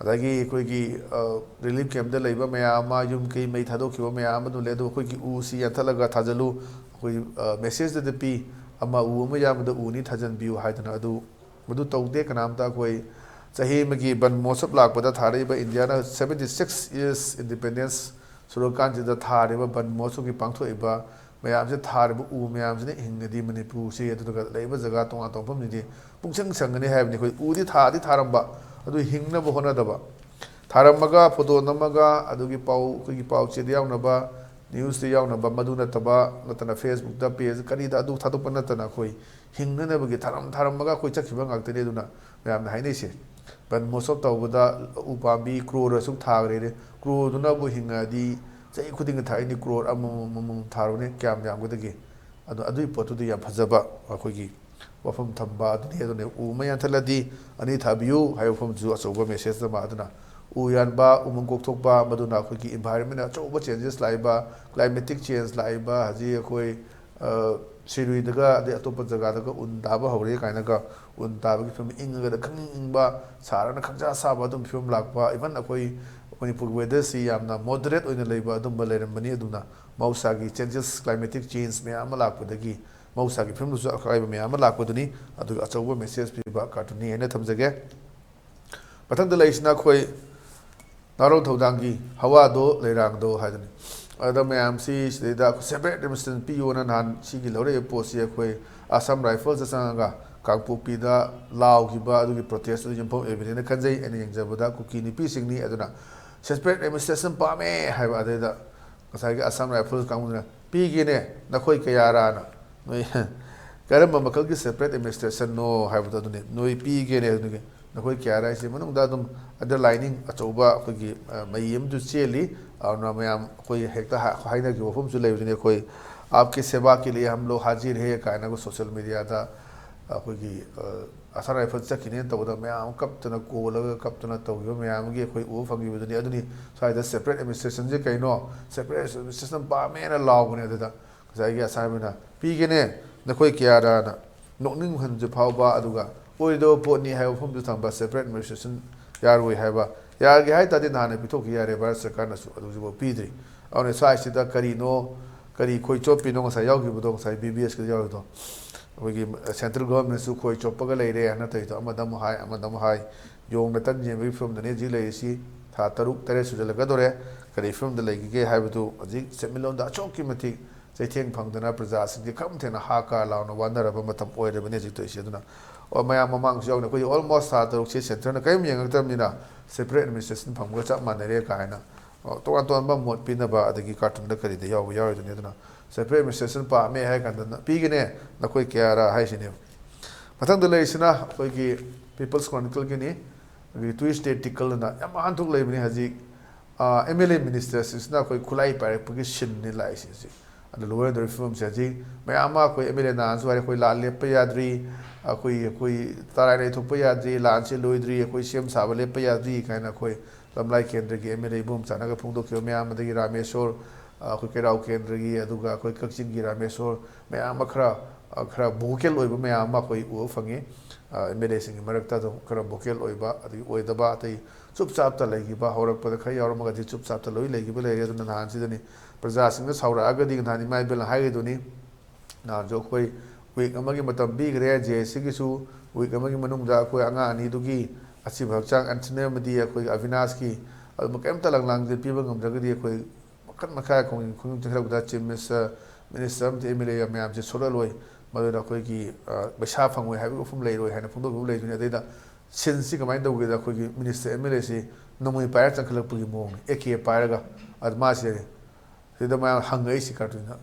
ꯑꯗꯒꯤ ꯑꯩꯈꯣꯏꯒꯤ, ꯑ, ꯔꯤꯂꯤꯐ ꯀꯦꯝꯞꯇ ꯂꯩꯕ ꯃꯌꯥꯝ ꯑꯃ, ꯌꯨꯝ ꯀꯩ ꯃꯩ ꯊꯥꯗꯣꯛꯈꯤꯕ ꯃꯌꯥꯝ ꯑꯃ ꯑꯗꯨꯝ ꯂꯩ꯫ ꯑꯗꯣ ꯑꯩꯈꯣꯏꯒꯤ ꯎꯁꯤ ꯌꯥꯟꯊꯠꯂꯒ ꯊꯥꯖꯤꯜꯂꯨ꯫ ꯑꯩꯈꯣꯏ, ꯑ, ꯃꯦꯁꯦꯖꯇꯗ ꯄꯤ, "ꯑꯃ ꯎ ꯑꯃ ꯌꯥꯟꯕꯗ ꯎ ꯑꯅꯤ ꯊꯥꯖꯤꯟꯕꯤꯌꯨ" ꯍꯥꯏꯗꯅ꯫ ꯑꯗꯨ, ꯃꯗꯨ ꯇꯧꯗꯦ ꯀꯅꯥꯝꯇ꯫ ꯑꯩꯈꯣꯏ ꯆꯍꯤ ꯑꯃꯒꯤ ꯕꯟ ꯃꯣꯍꯣꯠꯁꯕ ꯂꯥꯛꯄꯗ ꯊꯥꯔꯛꯏꯕ, ꯏꯟꯗꯤꯌꯥꯅ seventy six years independence ꯁꯨꯔꯀꯥꯟꯁꯤꯗ ꯊꯥꯔꯤꯕ ꯕꯟ ꯃꯣꯍꯣꯠꯁꯕꯒꯤ ꯄꯥꯡꯊꯣꯛꯏꯕ ꯃꯌꯥꯝꯁꯦ, ꯊꯥꯔꯤꯕ ꯎ ꯃꯌꯥꯝꯁꯤꯅ ꯍꯤꯡꯉꯗꯤ ꯃꯅꯤꯄꯨꯔꯁꯤ, ꯑꯗꯨꯒ ꯂꯩꯔꯤꯕ ꯖꯒꯥ ꯇꯣꯉꯥꯟ ꯇꯣꯉꯥꯟꯕ ꯃꯐꯝꯁꯤꯡꯁꯦ ꯄꯨꯡꯁꯪ ꯁꯪꯒꯅꯤ ꯍꯥꯏꯕꯅꯤ꯫ ꯑꯩꯈꯣꯏ ꯎꯗꯤ ꯊꯥꯗꯤ ꯊꯥꯔꯝꯕ, ꯑꯗꯨ ꯍꯤꯡꯅꯕ ꯍꯣꯠꯅꯗꯕ꯫ ꯊꯥꯔꯝꯃꯒ ꯐꯣꯇꯣ ꯅꯝꯃꯒ ꯑꯗꯨꯒꯤ ꯄꯥꯎ, ꯑꯩꯈꯣꯏꯒꯤ ꯄꯥꯎꯆꯦꯗ ꯌꯥꯎꯅꯕ, ꯅ꯭ꯌꯨꯁꯇ ꯌꯥꯎꯅꯕ, ꯃꯗꯨ ꯅꯠꯇꯕ, ꯅꯠꯇꯅ ꯐꯦꯁꯕꯨꯛꯇ ꯄꯦꯖ ꯀꯔꯤꯗ ꯑꯗꯨ ꯊꯥꯗꯣꯛꯄ ꯅꯠꯇꯅ ꯑꯩꯈꯣꯏ ꯍꯤꯡꯅꯅꯕꯒꯤ ꯊꯔꯝ ꯊꯔꯝꯃꯒ ꯑꯩꯈꯣꯏ ꯆꯠꯈꯤꯕ ꯉꯥꯛꯇꯅꯤ꯫ ꯑꯗꯨꯅ ꯃꯌꯥꯝꯅ ꯍꯥꯏꯅꯩꯁꯦ, ꯕꯟ ꯃꯍꯣꯠꯁꯕ ꯇꯧꯕꯗ ꯎ ꯄꯥꯝꯕꯤ ꯀ꯭ꯔꯣꯔ ꯑꯁꯨꯛ ꯊꯥꯈ꯭ꯔꯦ, ꯀ꯭ꯔꯣꯔꯗꯨꯅꯕꯨ ꯍꯤꯡꯉꯛꯑꯗꯤ ꯆꯍꯤ ꯈꯨꯗꯤꯡꯒꯤ ꯊꯥꯔꯤꯅꯤ, ꯀ꯭ꯔꯣꯔ ꯑꯃꯃꯝ ꯑꯃꯃꯝ ꯊꯥꯔꯨꯅꯤ, ꯀꯌꯥꯝ ꯌꯥꯝꯒꯗꯒꯦ? ꯑꯗꯣ ꯑꯗꯨꯒꯤ ꯄꯣꯠꯇꯨꯗꯤ ꯌꯥꯝ ꯐꯖꯕ ꯑꯩꯈꯣꯏꯒꯤ ꯋꯥꯐꯝ ꯊꯝꯕ ꯑꯗꯨꯅꯤ꯫ ꯑꯗꯨꯅ ꯎ ꯑꯃ ꯌꯥꯟꯊꯠꯂꯗꯤ ꯑꯅꯤ ꯊꯥꯕꯤꯌꯨ ꯍꯥꯏꯕ ꯋꯥꯐꯝꯁꯨ ꯑꯆꯧꯕ ꯃꯦꯁꯦꯖ ꯑꯃ꯫ ꯑꯗꯨꯅ ꯎ ꯌꯥꯟꯕ, ꯎꯃꯪ ꯀꯣꯛꯊꯣꯛꯄ, ꯃꯗꯨꯅ ꯑꯩꯈꯣꯏꯒꯤ ꯏꯟꯚꯥꯏꯔꯣꯟꯃꯦꯟꯗ ꯑꯆꯧꯕ ꯆꯦꯟꯖꯦꯁ ꯂꯥꯛꯏꯕ, ꯀ꯭ꯂꯥꯏꯃꯦꯇꯤꯛ ꯆꯦꯟꯖ ꯂꯥꯛꯏꯕ, ꯍꯧꯖꯤꯛ ꯑꯩꯈꯣꯏ, ꯑ, ꯁꯤꯔꯨꯏꯗꯒ ꯑꯗꯩ ꯑꯇꯣꯞꯄ ꯖꯒꯥꯗꯒ ꯎꯟ ꯇꯥꯕ ꯍꯧꯔꯦ ꯀꯥꯏꯅꯒ, ꯎꯟ ꯇꯥꯕꯒꯤ ꯐꯤꯕꯝ, ꯏꯪꯉꯒꯅ ꯈꯪꯏꯪ ꯏꯪꯕ, ꯁꯥꯔꯒꯅ ꯈꯪꯁꯥ ꯁꯥꯕ ꯑꯗꯨꯝ ꯐꯤꯕꯝ ꯂꯥꯛꯄ, ꯏꯚꯟ ꯑꯩꯈꯣꯏ ꯃꯅꯤꯄꯨꯔꯒꯤ ꯋꯦꯗꯔꯁꯤ ꯌꯥꯝꯅ ꯃꯣꯗꯔꯦꯠ ꯑꯣꯏꯅ ꯂꯩꯕ ꯑꯗꯨꯝꯕ ꯂꯩꯔꯝꯕꯅꯤ꯫ ꯑꯗꯨꯅ ꯃꯍꯧꯁꯥꯒꯤ ꯆꯦꯟꯖꯦꯁ, ꯀ꯭ꯂꯥꯏꯃꯦꯇꯤꯛ ꯆꯦꯟꯖ ꯃꯌꯥꯝ ꯑꯃ ꯂꯥꯛꯄꯗꯒꯤ ꯃꯍꯧꯁꯥꯒꯤ ꯐꯤꯕꯝꯗꯁꯨ ꯑꯀꯥꯏꯕ ꯃꯌꯥꯝ ꯑꯃ ꯂꯥꯛꯄꯗꯨꯅꯤ꯫ ꯑꯗꯨꯒ ꯑꯆꯧꯕ ꯃꯦꯁꯦꯖ ꯄꯤꯕ ꯀꯥꯔꯇꯨꯟꯅꯤ ꯍꯥꯏꯅ ꯊꯝꯖꯒꯦ꯫ ꯃꯊꯪꯗ ꯂꯩꯔꯤꯁꯤꯅ ꯑꯩꯈꯣꯏ ꯅꯥꯔꯣꯟ ꯊꯧꯗꯥꯡꯒꯤ ꯍꯋꯥꯗꯣ ꯂꯩꯔꯥꯡꯗꯣ ꯍꯥꯏꯗꯨꯅꯤ꯫ ꯑꯗ ꯃꯌꯥꯝꯁꯤ ꯁꯤꯗꯩꯗ ꯑꯩꯈꯣꯏ ꯁꯦꯄꯔꯦꯠ ꯑꯦꯗꯃꯤꯅꯤꯁꯇ꯭ꯔꯦꯁꯟ ꯄꯤꯌꯣꯅ ꯅꯍꯥꯟ ꯁꯤꯒꯤ ꯂꯧꯔꯛꯏꯕ ꯄꯣꯠꯁꯤ ꯑꯩꯈꯣꯏ ꯑꯁꯥꯝ ꯔꯥꯏꯐꯜꯁꯇ ꯆꯪꯉꯒ ꯀꯥꯡꯄꯣꯛꯄꯤꯗ ꯂꯥꯎꯈꯤꯕ ꯑꯗꯨꯒꯤ ꯄ꯭ꯔꯣꯇꯦꯁꯇꯨꯗ ꯌꯨꯝꯐꯝ ꯑꯣꯏꯕꯅꯦꯅ ꯈꯟꯖꯩ꯫ ꯑꯩꯅ ꯌꯦꯡꯖꯕꯗ ꯀꯨꯀꯤ ꯅꯨꯄꯤꯁꯤꯡꯅꯤ꯫ ꯑꯗꯨꯅ ꯁꯦꯄꯔꯦꯠ ꯑꯦꯗꯃꯤꯅꯤꯁꯇ꯭ꯔꯦꯁꯟ ꯄꯥꯝꯃꯦ ꯍꯥꯏꯕ꯫ ꯑꯗꯩꯗ ꯉꯁꯥꯏꯒꯤ ꯑꯁꯥꯝ ꯔꯥꯏꯐꯜꯁ ꯀꯥꯡꯕꯨꯗꯨꯅ, "ꯄꯤꯒꯦꯅꯦ, ꯅꯈꯣꯏ ꯀꯌꯥꯔꯥꯅ?" ꯅꯣꯏ ꯀꯔꯝꯕ ꯃꯈꯜꯒꯤ ꯁꯦꯄꯔꯦꯠ ꯑꯦꯗꯃꯤꯅꯤꯁꯇ꯭ꯔꯦꯁꯟꯅꯣ ꯍꯥꯏꯕꯗꯣ ꯑꯗꯨꯅꯤ꯫ "ꯅꯣꯏ ꯄꯤꯒꯦꯅꯦ", ꯑꯗꯨꯒꯤ ꯅꯈꯣꯏ ꯀꯌꯥꯔꯥ ꯍꯥꯏꯁꯦ ꯃꯅꯨꯡꯗ ꯑꯗꯨꯝ ꯑꯟꯗꯔꯂꯥꯏꯅꯤꯡ ꯑꯆꯧꯕ ꯑꯩꯈꯣꯏꯒꯤ, ꯑ, ꯃꯩ ꯑꯃꯁꯨ ꯆꯦꯜꯂꯤ꯫ ꯑꯗꯨꯅ ꯃꯌꯥꯝ ꯑꯩꯈꯣꯏ ꯍꯦꯛꯇ ꯍꯥ-, ꯍꯥꯏꯅꯈꯤꯕ ꯋꯥꯐꯝꯁꯨ ꯂꯩꯕꯅꯤ꯫ ꯑꯩꯈꯣꯏ "ꯑꯥꯞꯀꯤ ꯁꯦꯕꯥ ꯀꯦ ꯂꯤꯌꯦ ꯍꯝ ꯂꯣꯒ ꯍꯥꯖꯤꯔ ꯍꯦ" ꯀꯥꯏꯅꯒ ꯁꯣꯁꯦꯜ ꯃꯦꯗꯤꯌꯥꯗ ꯑꯩꯈꯣꯏꯒꯤ, ꯑ, ꯑꯁꯥꯝ ꯔꯥꯏꯐꯜ ꯆꯠꯈꯤꯅꯦꯅ ꯇꯧꯕꯗ ꯃꯌꯥꯝ ꯑꯃ ꯀꯞꯇꯅ ꯀꯣꯜꯂꯒ ꯀꯞꯇꯅ ꯇꯧꯈꯤꯕ ꯃꯌꯥꯝ ꯑꯃꯒꯤ ꯑꯩꯈꯣꯏ ꯎꯕ ꯐꯪꯈꯤꯕꯗꯨꯅꯤ꯫ ꯑꯗꯨꯅꯤ ꯁ꯭ꯋꯥꯏꯗ ꯁꯦꯄꯔꯦꯠ ꯑꯦꯗꯃꯤꯅꯤꯁꯇ꯭ꯔꯦꯁꯟꯁꯦ ꯀꯩꯅꯣ, ꯁꯦꯄꯔꯦꯠ ꯑꯦꯗꯃꯤꯅꯤꯁꯇ꯭ꯔꯦꯁꯟ ꯄꯥꯝꯃꯦꯅ ꯂꯥꯎꯕꯅꯦ꯫ ꯑꯗꯨꯗ ꯉꯁꯥꯏꯒꯤ ꯑꯁꯥꯝꯅ "ꯄꯤꯒꯦꯅꯦ, ꯅꯈꯣꯏ ꯀꯌꯥꯔꯥꯅ?" ꯅꯣꯛꯅꯤꯡꯍꯟꯕꯁꯨ ꯐꯥꯎꯕ, ꯑꯗꯨꯒ ꯑꯣꯏꯗꯕ ꯄꯣꯠꯅꯤ ꯍꯥꯏꯕ ꯋꯥꯐꯝꯁꯨ ꯊꯝꯕ, ꯁꯦꯄꯔꯦꯠ ꯑꯦꯗꯃꯤꯅꯤꯁꯇ꯭ꯔꯦꯁꯟ ꯌꯥꯔꯣꯏ ꯍꯥꯏꯕ꯫ ꯌꯥꯒꯦ ꯍꯥꯏ ꯇꯥꯔꯗꯤ ꯅꯍꯥꯟꯅ ꯄꯤꯊꯣꯛꯈꯤ ꯌꯥꯔꯦ, ꯚꯥꯔꯠ ꯁꯔꯀꯥꯔꯅꯁꯨ ꯑꯗꯨ ꯍꯧꯖꯤꯛꯐꯥꯎ ꯄꯤꯗ꯭ꯔꯤ꯫ ꯑꯗꯨꯅ ꯁ꯭ꯋꯥꯏꯁꯤꯗ ꯀꯔꯤꯅꯣ, ꯀꯔꯤ ꯈꯣꯏ ꯆꯣꯞꯄꯤꯅꯣ ꯉꯁꯥꯏ ꯌꯥꯎꯈꯤꯕꯗꯣ, ꯉꯁꯥꯏ ꯕꯤ ꯕꯤ ꯑꯦꯁꯀꯤꯗ ꯌꯥꯎꯔꯤꯗꯣ, ꯑꯩꯈꯣꯏꯒꯤ ꯁꯦꯟꯇ꯭ꯔꯦꯜ ꯒꯣꯚꯔꯟꯃꯦꯟꯠꯁꯨ ꯈꯣꯏ ꯆꯣꯞꯄꯒ ꯂꯩꯔꯦ ꯍꯥꯏꯅ ꯇꯧꯔꯤꯗꯣ, ꯑꯃꯗ ꯑꯃꯨꯛ ꯍꯥꯏ, ꯑꯃꯗ ꯑꯃꯨꯛ ꯍꯥꯏ, ꯌꯣꯡꯅ ꯇꯟ ꯌꯦꯟꯕꯒꯤ ꯐꯤꯕꯝꯗꯅꯤ ꯍꯧꯖꯤꯛ ꯂꯩꯔꯤꯁꯤ꯫ ꯊꯥ ꯇꯔꯨꯛ ꯇꯔꯦꯠ ꯁꯨꯖꯜꯂꯛꯀꯗꯧꯔꯦ꯫ ꯀꯔꯤ ꯐꯤꯕꯝꯗ ꯂꯩꯈꯤꯒꯦ ꯍꯥꯏꯕꯗꯨ ꯍꯧꯖꯤꯛ ꯁꯦꯟꯃꯤꯠꯂꯣꯟꯗ ꯑꯁꯨꯛꯀꯤ ꯃꯇꯤꯛ ꯆꯩꯊꯦꯡ ꯐꯪꯗꯅ ꯄ꯭ꯔꯖꯥꯁꯤꯡꯁꯦ ꯈꯝ ꯊꯦꯡꯅ ꯍꯥ ꯀꯥ ꯂꯥꯎꯅ ꯋꯥꯅꯔꯕ ꯃꯇꯝ ꯑꯣꯏꯔꯕꯅꯤ ꯍꯧꯖꯤꯛ ꯇꯧꯔꯤꯁꯦ꯫ ꯑꯗꯨꯅ, ꯑꯣ, ꯃꯌꯥꯝ ꯃꯃꯥꯡꯁꯨ ꯌꯥꯎꯅ ꯑꯩꯈꯣꯏ almost ꯊꯥ ꯇꯔꯨꯛꯁꯦ ꯁꯦꯟꯇꯔꯅ ꯀꯔꯤꯝ ꯌꯦꯡꯉꯛꯇꯕꯅꯤꯅ separate administration ꯐꯪꯕꯒ ꯆꯞ ꯃꯥꯟꯅꯔꯦ ꯀꯥꯏꯅ ꯑꯣ, ꯇꯣꯉꯥꯟ ꯇꯣꯉꯥꯟꯕ ꯃꯣꯠ ꯄꯤꯅꯕ, ꯑꯗꯒꯤ ꯀꯥꯔꯇꯨꯟꯗ ꯀꯔꯤꯗ ꯌꯥꯎꯕ ꯌꯥꯎꯔꯣꯏꯗꯣꯏꯅꯤ꯫ ꯑꯗꯨꯅ separate administration ꯄꯥꯝꯃꯦ ꯍꯥꯏ ꯀꯥꯟꯗ ꯅ-, ꯄꯤꯒꯅꯦ, ꯅꯈꯣꯏ ꯀꯌꯥꯔꯥ ꯍꯥꯏꯁꯤꯅꯦꯕ꯫ ꯃꯊꯪꯗ ꯂꯩꯔꯤꯁꯤꯅ ꯑꯩꯈꯣꯏꯒꯤ People's Chronicleꯒꯤꯅꯤ꯫ ꯑꯗꯒꯤ Tuesday Tickleꯅ ꯌꯥꯝ ꯍꯟꯊꯣꯛ ꯂꯩꯕꯅꯤ ꯍꯧꯖꯤꯛ꯫ ꯑꯦꯝ ꯑꯦꯜ ꯑꯦ ꯃꯤꯅꯤꯁꯇꯔꯁꯤꯡꯁꯤꯅ ꯑꯩꯈꯣꯏ ꯈꯨꯠꯂꯥꯏ ꯄꯥꯏꯔꯛꯄꯒꯤ ꯁꯤꯟꯅꯤ ꯂꯥꯛꯏꯁꯦ ꯍꯧꯖꯤꯛ꯫ ꯑꯗ ꯂꯣ ꯑꯦꯟ ꯑꯣꯔꯗꯔ ꯐꯤꯕꯝꯁꯦ ꯍꯧꯖꯤꯛ ꯃꯌꯥꯝ ꯑꯃ ꯑꯩꯈꯣꯏ ꯑꯦꯝ ꯑꯦꯜ ꯑꯦ ꯅꯍꯥꯟꯁꯨ ꯍꯥꯏꯔꯦ, ꯑꯩꯈꯣꯏ ꯂꯥꯟ ꯂꯦꯞꯄ ꯌꯥꯗ꯭ꯔꯤ, ꯑꯩꯈꯣꯏ, ꯑꯩꯈꯣꯏ ꯇꯔꯥꯏꯅ ꯊꯣꯛꯄ ꯌꯥꯗ꯭ꯔꯤ, ꯂꯥꯟꯁꯦ ꯂꯣꯏꯗ꯭ꯔꯤ, ꯑꯩꯈꯣꯏ ꯁꯦꯝ ꯁꯥꯕ ꯂꯦꯞꯄ ꯌꯥꯗ꯭ꯔꯤ ꯀꯥꯏꯅ ꯑꯩꯈꯣꯏ ꯂꯝꯂꯥꯏ ꯀꯦꯟꯗ꯭ꯔꯒꯤ ꯑꯦꯝ ꯑꯦꯜ ꯑꯦ ꯏꯕꯣꯝꯆꯥꯅꯒ ꯐꯣꯡꯗꯣꯛꯈꯤꯕ ꯃꯌꯥꯝ, ꯑꯗꯒꯤ ꯔꯥꯃꯦꯁꯣꯔ, ꯑ, ꯑꯩꯈꯣꯏ ꯀꯩꯔꯥꯎ ꯀꯦꯟꯗ꯭ꯔꯒꯤ, ꯑꯗꯨꯒ ꯑꯩꯈꯣꯏ ꯀꯛꯆꯤꯡꯒꯤ ꯔꯥꯃꯦꯁꯣꯔ, ꯃꯌꯥꯝ ꯑꯃ ꯈꯔ, ꯑ, ꯈꯔ ꯚꯣꯀꯦꯜ ꯑꯣꯏꯕ ꯃꯌꯥꯝ ꯑꯃ ꯑꯩꯈꯣꯏ ꯎꯕ ꯐꯪꯉꯤ꯫ ꯑꯦꯝ ꯑꯦꯜ ꯑꯦꯁꯤꯡꯒꯤ ꯃꯔꯛꯇ ꯑꯗꯨꯝ ꯈꯔ ꯚꯣꯀꯦꯜ ꯑꯣꯏꯕ, ꯑꯗꯒꯤ ꯑꯣꯏꯗꯕ, ꯑꯇꯩ ꯆꯨꯞ ꯆꯥꯞꯇ ꯂꯩꯈꯤꯕ, ꯍꯧꯔꯛꯄꯗ ꯈꯔ ꯌꯥꯎꯔꯝꯃꯒꯗꯤ ꯆꯨꯞ ꯆꯥꯞꯇ ꯂꯣꯏ ꯂꯩꯈꯤꯕ ꯂꯩꯔꯦ꯫ ꯑꯗꯨꯅ ꯅꯍꯥꯟꯁꯤꯗꯅꯤ ꯄ꯭ꯔꯖꯥꯁꯤꯡꯅ ꯁꯥꯎꯔꯛꯑꯒꯗꯤ, ꯅꯍꯥꯟ ꯏꯃꯥ ꯏꯕꯦꯜꯅ ꯍꯥꯏꯒꯗꯨꯅꯤ, ꯅꯍꯥꯟꯁꯨ ꯑꯩꯈꯣꯏ ꯋꯤꯛ ꯑꯃꯒꯤ ꯃꯇꯝ ꯄꯤꯈ꯭ꯔꯦ꯫ ꯖꯦ ꯑꯦꯁ ꯁꯤꯒꯤꯁꯨ ꯋꯤꯛ ꯑꯃꯒꯤ ꯃꯅꯨꯡꯗ ꯑꯩꯈꯣꯏ ꯑꯉꯥꯡ ꯑꯅꯤꯗꯨꯒꯤ ꯑꯁꯤꯕ ꯍꯛꯆꯥꯡ, ꯑꯦꯟꯊꯅꯤ ꯑꯃꯗꯤ ꯑꯩꯈꯣꯏ ꯑꯕꯤꯅꯥꯁꯀꯤ, ꯑꯗꯨꯝ ꯀꯔꯤꯝꯇ ꯂꯪꯂꯥꯡꯗ ꯄꯤꯕ ꯉꯝꯗ꯭ꯔꯒꯗꯤ ꯑꯩꯈꯣꯏ ꯃꯈꯟ ꯃꯈꯥ ꯈꯣꯡꯖꯪ ꯈꯣꯡꯖꯪ ꯆꯪꯁꯤꯜꯂꯛꯄꯗ ꯆꯤꯐ ꯃꯤꯅꯤꯁꯇꯔ, ꯃꯤꯅꯤꯁꯇꯔ ꯑꯃꯗꯤ ꯑꯦꯝ ꯑꯦꯜ ꯑꯦ ꯃꯌꯥꯝꯁꯦ ꯁꯣꯛꯍꯜꯂꯣꯏ, ꯃꯗꯨꯅ ꯑꯩꯈꯣꯏꯒꯤ, ꯑ, ꯄꯩꯁꯥ ꯐꯪꯉꯣꯏ ꯍꯥꯏꯕꯒꯤ ꯋꯥꯐꯝ ꯂꯩꯔꯣꯏ ꯍꯥꯏꯅ ꯐꯣꯡꯗꯣꯛꯈꯤꯕ ꯂꯩꯕꯅꯤ꯫ ꯑꯗꯩꯗ ꯁꯤꯟꯁꯤ ꯀꯃꯥꯏꯅ ꯇꯧꯒꯦꯗ, ꯑꯩꯈꯣꯏꯒꯤ ꯃꯤꯅꯤꯁꯇꯔ, ꯑꯦꯝ ꯑꯦꯜ ꯑꯦꯁꯤ ꯅꯣꯡꯃꯩ ꯄꯥꯏꯔꯒ ꯆꯪꯈꯠꯂꯛꯄꯒꯤ ꯃꯑꯣꯡꯅꯤ, ꯑꯦ ꯀꯦ ꯄꯥꯏꯔꯒ꯫ ꯑꯗꯨ ꯃꯥꯁꯦ ꯁꯤꯗ ꯃꯌꯥꯝ ꯍꯪꯉꯛꯏꯁꯤ ꯀꯥꯔꯇꯨꯟꯅ,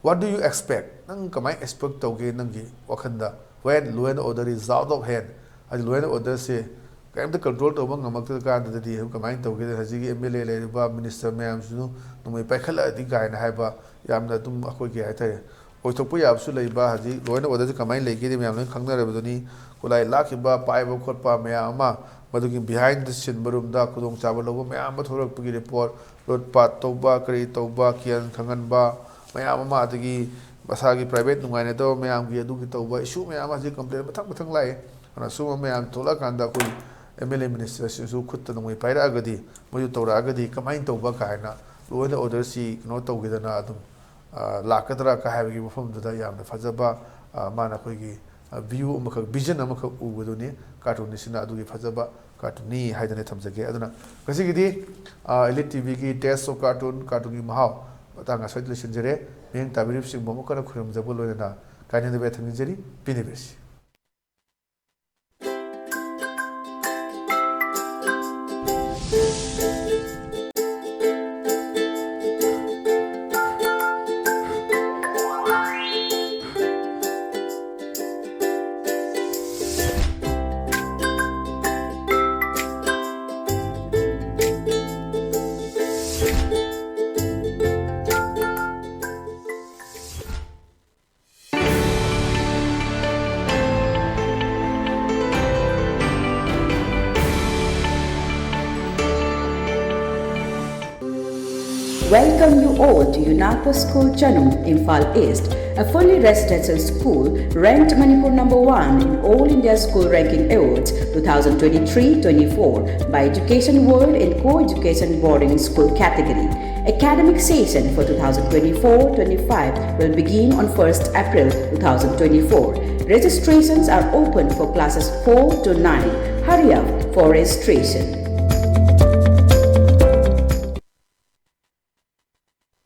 "What do you expect?" ꯅꯪ ꯀꯃꯥꯏꯅ ꯑꯦꯛꯁꯄꯦꯛ ꯇꯧꯒꯦ ꯅꯪꯒꯤ ꯋꯥꯈꯜꯗ? "When law and order is out of hand", ꯍꯥꯏꯗꯤ law and orderꯁꯦ ꯀꯔꯤꯝꯇ ꯀꯟꯇ꯭ꯔꯣꯜ ꯇꯧꯕ ꯉꯝꯃꯛꯇ꯭ꯔ ꯀꯥꯟꯗꯗꯗꯤ ꯀꯃꯥꯏꯅ ꯇꯧꯒꯦ? ꯍꯧꯖꯤꯛꯀꯤ ꯑꯦꯝ ꯑꯦꯜ ꯑꯦ ꯂꯩꯔꯤꯕ ꯃꯤꯅꯤꯁꯇꯔ ꯃꯌꯥꯝꯁꯤꯁꯨ ꯅꯣꯡꯃꯩ ꯄꯥꯏꯈꯠꯂꯛꯑꯗꯤ ꯀꯥꯏꯅ ꯍꯥꯏꯕ, ꯌꯥꯝꯅ ꯑꯗꯨꯝ ꯑꯩꯈꯣꯏꯒꯤ ꯍꯥꯏꯇꯥꯔꯦ, ꯑꯣꯏꯊꯣꯛꯄ ꯌꯥꯕꯁꯨ ꯂꯩꯕ꯫ ꯍꯧꯖꯤꯛ law and orderꯁꯦ ꯀꯃꯥꯏꯅ ꯂꯩꯒꯦꯗꯤ ꯃꯌꯥꯝ ꯂꯣꯏꯅ ꯈꯪꯅꯔꯕꯗꯨꯅꯤ꯫ ꯈꯨꯠꯂꯥꯏ ꯂꯥꯛꯈꯤꯕ, ꯄꯥꯏꯕ ꯈꯣꯠꯄ ꯃꯌꯥꯝ ꯑꯃ, ꯃꯗꯨꯒꯤ behind the scene ꯃꯔꯨꯝꯗ ꯈꯨꯗꯣꯡꯆꯥꯕ ꯂꯧꯕ ꯃꯌꯥꯝ ꯑꯃ ꯊꯣꯛꯂꯛꯄꯒꯤ ꯔꯤꯄꯣꯔꯠ, ꯂꯨꯠ ꯄꯥꯠ ꯇꯧꯕ, ꯀꯔꯤ ꯇꯧꯕ, ꯀꯤꯌꯥꯟ ꯈꯪꯍꯟꯕ ꯃꯌꯥꯝ ꯑꯃ, ꯑꯗꯒꯤ ꯃꯁꯥꯒꯤ ꯄ꯭ꯔꯥꯏꯚꯦꯠ ꯅꯨꯡꯉꯥꯏꯅꯗꯕ ꯃꯌꯥꯝꯒꯤ ꯑꯗꯨꯒꯤ ꯇꯧꯕ ꯏꯁꯨ ꯃꯌꯥꯝ ꯑꯃ ꯍꯧꯖꯤꯛ ꯀꯝꯄ꯭ꯂꯦꯟ ꯃꯊꯪ ꯃꯊꯪ ꯂꯥꯛꯑꯦ꯫ ꯑꯗꯨꯅ ꯁꯨꯝꯕ ꯃꯌꯥꯝ ꯊꯣꯛꯂꯛꯑꯀꯥꯟꯗ ꯑꯩꯈꯣꯏ ꯑꯦꯝ ꯑꯦꯜ ꯑꯦ ꯃꯤꯅꯤꯁꯇꯔꯁꯤꯡꯁꯨ ꯈꯨꯠꯇ ꯅꯣꯡꯃꯩ ꯄꯥꯏꯔꯛꯑꯒꯗꯤ, ꯃꯣꯏꯁꯨ ꯇꯧꯔꯛꯑꯒꯗꯤ ꯀꯃꯥꯏꯅ ꯇꯧꯕ ꯀꯥꯏꯅ law and orderꯁꯤ ꯀꯩꯅꯣ ꯇꯧꯒꯦꯗꯅ ꯑꯗꯨꯝ, ꯑ, ꯂꯥꯛꯀꯗ꯭ꯔꯥ ꯀ ꯍꯥꯏꯕꯒꯤ ꯃꯐꯝꯗꯨꯗ ꯌꯥꯝꯅ ꯐꯖꯕ, ꯑ, ꯃꯥꯅ ꯑꯩꯈꯣꯏꯒꯤ, ꯑ, view ꯑꯃꯈꯛ, vision ꯑꯃꯈꯛ ꯎꯕꯗꯨꯅꯤ ꯀꯥꯔꯇꯨꯟꯁꯤꯅ꯫ ꯑꯗꯨꯒꯤ ꯐꯖꯕ ꯀꯥꯔꯇꯨꯟꯅꯤ ꯍꯥꯏꯗꯅ ꯊꯝꯖꯒꯦ꯫ ꯑꯗꯨꯅ ꯉꯁꯤꯒꯤꯗꯤ, ꯑ, Elite ꯇꯤ ꯚꯤꯒꯤ Taste of Cartoon, ꯀꯥꯔꯇꯨꯟꯒꯤ ꯃꯍꯥꯎ ꯃꯇꯥꯡ ꯑꯁ꯭ꯋꯥꯏꯗ ꯂꯣꯏꯁꯤꯟꯖꯔꯦ꯫ ꯃꯤꯠꯌꯦꯡ ꯇꯥꯕꯤꯔꯤꯕꯁꯤꯡꯕꯨ ꯑꯃꯨꯛ ꯍꯟꯅ ꯈꯨꯔꯨꯝꯖꯕꯒ ꯂꯣꯏꯅꯅ ꯀꯥꯏꯅꯗꯕ ꯌꯥꯊꯪ ꯅꯤꯖꯔꯤ꯫ ꯄꯤꯅꯕꯤꯔꯁꯤ꯫ Welcome you all to UNACO School Chanum, Imphal East, a fully residential school ranked Manipur number one in All India School Ranking Awards twenty twenty-three twenty-four by Education World in Co-Education Boarding School category. Academic session for twenty twenty-four twenty-five will begin on first April twenty twenty-four. Registrations are open for classes four to nine. Hurry up for registration.